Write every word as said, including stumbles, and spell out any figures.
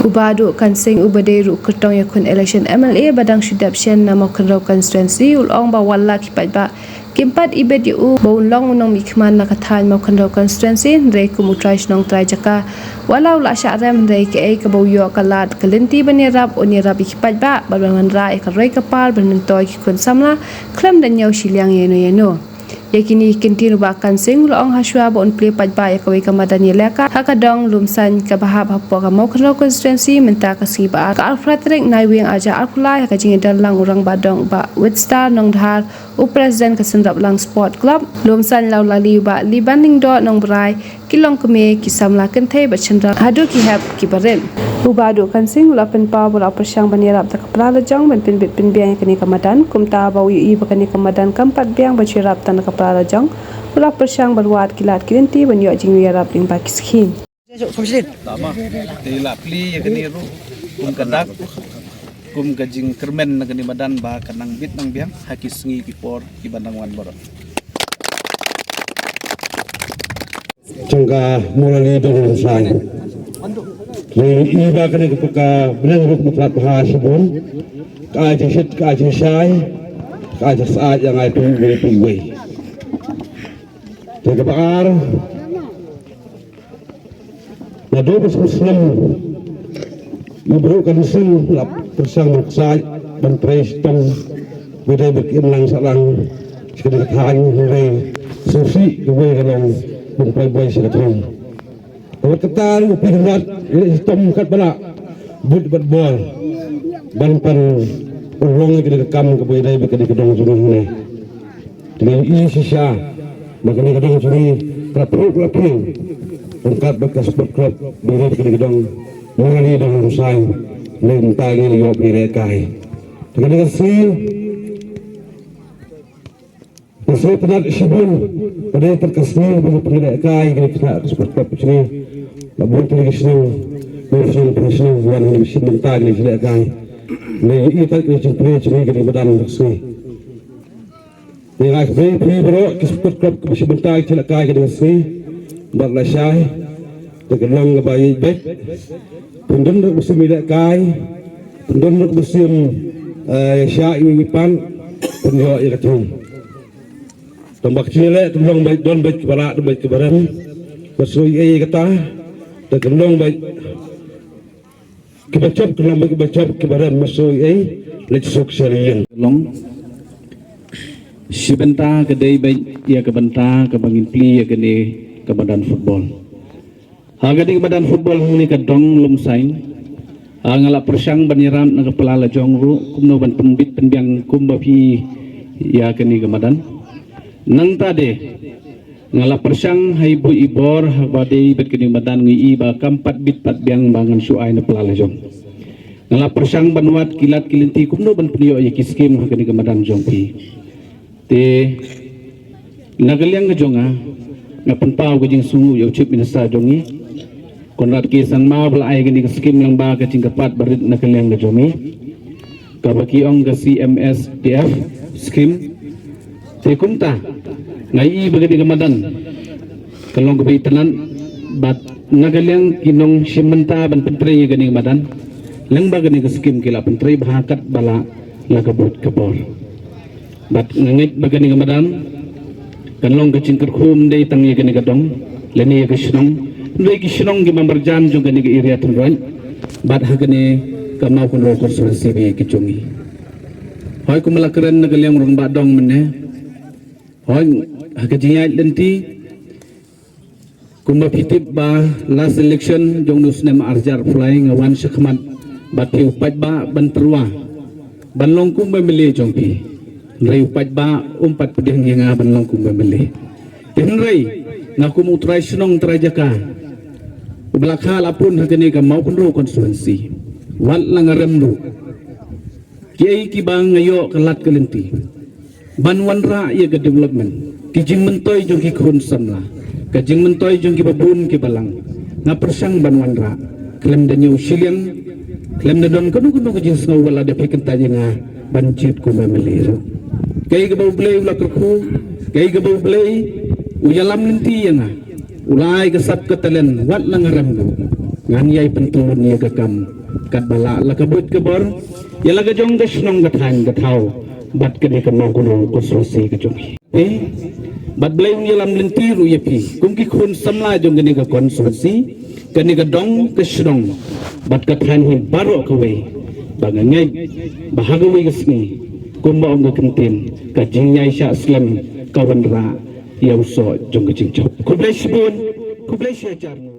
U Bah Duh Kan Sing uba dei ruh kyrtong ïakhun election M L A ba dang shu dep shen na Mawkynrew constituency u la ong ba wat la ki paidbah kim pat ibit ïa u ba un long u nongmihkhmat na ka thaiñ Mawkynrew constituency, hynrei kum u trai shnong trai jaka, wat la u la shah rem, hynrei kaei kaba u ïoh ka lad ka lynti ban ïarap, un ïarap ïa ki paidbah bad ban wanrah ïa ka roi ka par ban myntoi ki khun samla khlem da ñiew shiliang ïano ïano. Ïa kine ki kyntien u Bah Kan Sing u la ong hashwa ba un plie paidbah ïa kawei ka madan ïalehkai ha ka dong Lumsain kaba hap hapoh ka Mawkynrew constituency mynta ka sngi ba ar, ka arphew phra tarik Naiwieng arhajar arphew lai, ha ka jingïadon lang u Rangbah Dong u Bah Witstar Nongdhar, u President ka Synraplang Sport Club Lumsain, la u lali u Bah Liban Lyngdoh Nongbrai, ki longkmie, ki samla kynthei bad shynrang haduh ki hep kiba rit. U Bah Duh Kan Sing u la pynpaw ba u la pyrshang ban ïarap da ka pla lajong ban pynbit pynbiang ïa kane ka madan, kumta ba u ïohi ba kane ka madan kam pat biang ban shu ïarap tang da ka pla lajong, u la pyrshang ban wad ki lad ki lynti ban ïoh jingïarap lyngba ki skhim. Te la plie ïa kane ruh kum ka dak, kum ka jingkyrmen na kane madan ba kan nang bit nang biang ha ki sngi ki por kiban dang wan baroh. Jong ka Mawlali Dong Lumsain. Ngi i ba kane ka pyrka bneng ruh mutlat bha shibun. Ka ai jingshit, ka ai jingshai, ka ai jingsyaid ïa ngi phi wei phi wei. Te kaba ar, naduh ba snem i briew Kan Sing la pyrshang ban ksaid ban trei shitom, ba dei ba ki im lang sah lang sha kane ka thaiñ, hynrei sngewsih kawei ka long ban pynbeit sha ka thong. Te wat kata ruh phi kyndat ïa shitom katba lah, buit bad bor ban pan pynlong ïa kane ka kam kaba ïadei bad kane ka dong jong ngi hangne. Te ngi i shisha ba kane ka dong jong ngi ka la pyrshah la pyrshang ryngkat bad ka Sport Club ba ïadei bad kane ka dong, Mawlali Dong Lumsain. Mynta ngi la ïoh ban ïalehkai. Te kane ka sngi, ka sngi pynnat shibun, ka dei ka sngi ba ngi pynlehkai, ka dei ka Sport Club ka sngi. La bun ki shnong, ki shnong, ki shnong wan, ngi shim bynta ki lehkai. Ngi i tat ki jingpynlehkai jong ngi ka dei madan ka sngi. Te nga khublei phi baroh ki Sport Club kiba shim bynta ki lehkai ka dei ka sngi. Bad lashai, te ka long kaba ïeit beit. Pyndon ruh ba sim ïalehkai, pyndon ruh ba sim, eh, shah ïa i pan, pynïoh ïa ka thong. Tang ba ka jingïaleh ka long beit, don beit kiba lah, don beit kiba rem. Ba sngewsih ïa kata, te ka long beit kiba jop, ka long beit kiba jop, kiba rem, ba sngewsih ïa, leit suk sha ïing. Long shi bynta ka dei beit ïa ka bynta kaba ngin plie ïa kane ka madan football. Ha kane ka madan football hangne ka dong Lumsain, ha nga la pyrshang ban ïarap na ka pla lajong ruh kumno ban pynbit pynbiang kumba phi ïa kane ka madan. Nangta de nga la pyrshang ha i buit i bor ha ba dei bad kane ka madan, ngi i ba kam pat bit pat biang ba ngan shu ai na pla lajong. Nga la pyrshang ban wad ki lad ki lynti kumno ban pynïoh ïa ki skim ha kane ka madan jong phi. Te na ka liang ka jong nga, nga pynpaw ka jingsngewnguh ïa u Chief Minister jong ngi, Conrad K Sangma, ba la ai kane ka skim lyngba ka jingkyrpad barit na ka liang ka jong ngi, kaba ki ong ka C M S D F skim. Te kumta nga i ba kane ka madan ka long kaba itynnad, bad na ka liang ki nongshim bynta ban pyntrei ïa kane ka madan, lyngba kane ka skim ki la pyntrei bha katba lah la ka buit ka bor. Bad nga ngeit ba kane ka madan kan long ka jingkyrkhu ym dei tang ïa kane ka dong lane ïa ka shnong, hynrei ki shnong kiba marjan jong kane ka area Tynroit bad ha kane ka Mawkynrew constituency ba ïa ka jong ngi. Hooid, kumba la kren na ka liang u rangbah dong mynne, hooid, ha ka jingïaid lynti, kumba phi tip ba last election jong u snem arhajar arphew lai nga wan shakhmat bad phi u paidbah ban tyrwa ban long kum u M L A jong phi. Hynrei u paidbah um pat pdiang ïa nga ban long kum u M L A. Te hynrei nga kum u trai shnong trai jaka uba la kha la pun ha kane ka Mawkynrew constituency, wat la nga rem ruh, kiei kiba nga ïoh ka lad ka lynti ban wanrah ïa ka development, ki jingmyntoi jong ki khun samla, ka jingmyntoi jong kiba bun kiba lang, nga pyrshang ban wanrah khlem da ñiew shiliang, khlem da don kano kano ka jingsngew, wat la da phi kyntait ïa nga ban jied kum u M L A ruh. Kaei kaba U Blei u la kyrkhu, kaei kaba U Blei u ïalam lynti ïa nga, u la ai ka sap ka talent, wat la nga rem ruh. Ngan ïai pynthut ïa ka kam katba lah la ka buit ka bor ïa la ka jong ka shnong ka thaiñ ka thaw bad kane ka Mawkynrew constituency ka jong ngi. Eh, bad Blei un ïalam lynti ruh ïa phi kum ki khun samla jong kane ka constituency, kane ka dong ka shnong bad ka thaiñ hi baroh kawei. Ba nga ngeit ba ha kawei ka sngi kumba ong ka ktien, ka jingïaishah slem ka wanrah ïa u soh jong ka jingjop. Khublei shibun, khublei shihajar nguh.